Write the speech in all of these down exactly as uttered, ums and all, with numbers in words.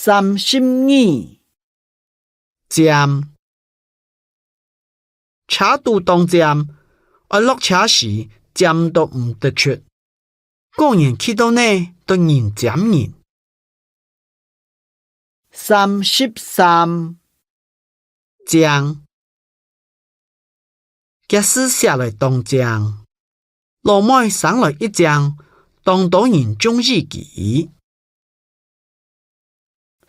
三十二，尖。車堵當尖，愛落車時尖到毋得出。果然去到呢，都人尖人。三十三，靚。 厥字寫來當靚，老妹生來一靚，當多人中意佢。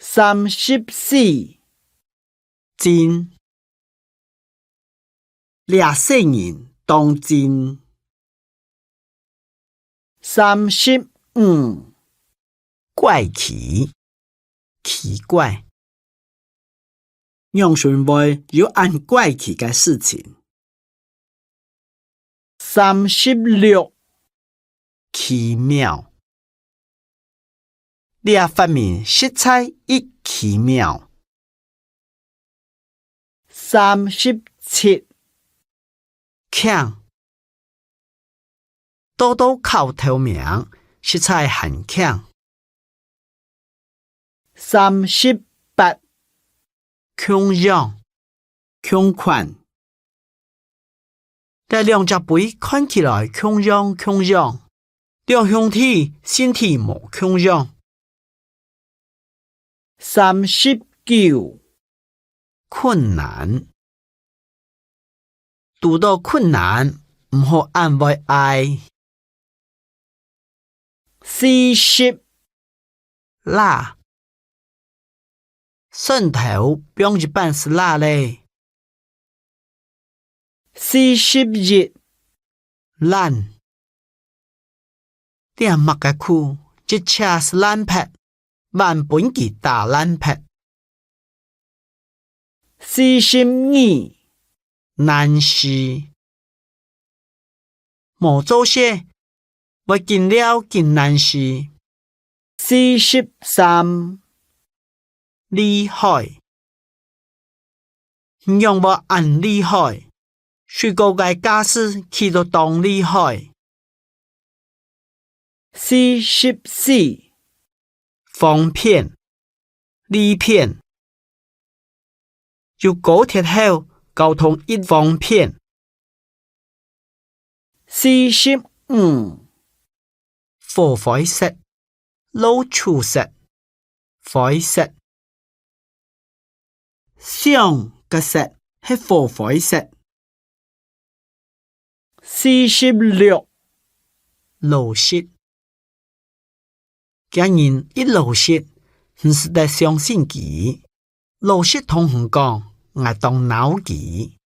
三十四，精。這細人當精。三十五，怪奇，奇怪。 仰會有恁怪奇个事情？三十六，奇妙。這發明實在異奇妙。三十七， 慶。到到考頭名，實在還慶。三十八，共樣，共款。這兩隻杯看起來共樣共樣，兩兄弟身體無共樣。三十九， 困難。堵到困難，毋好恁會哀。四十，罅。蒜頭放一半就罅咧。四十一，爛。 這麼个苦，一車就爛忒，還分佢打爛忒。四十二，難事。無做事，會緊尞緊難事。四十三， 厲害。仰會恁厲害？水果个價數起到當厲害。四十四，方便，利便。有高鐵後，交通異方便。 四十五，火灰色，老鼠色，灰色。想个色係火灰色。四十六，老實。 厥人異老實，毋使得相信佢。老實同你講，𠊎當惱佢。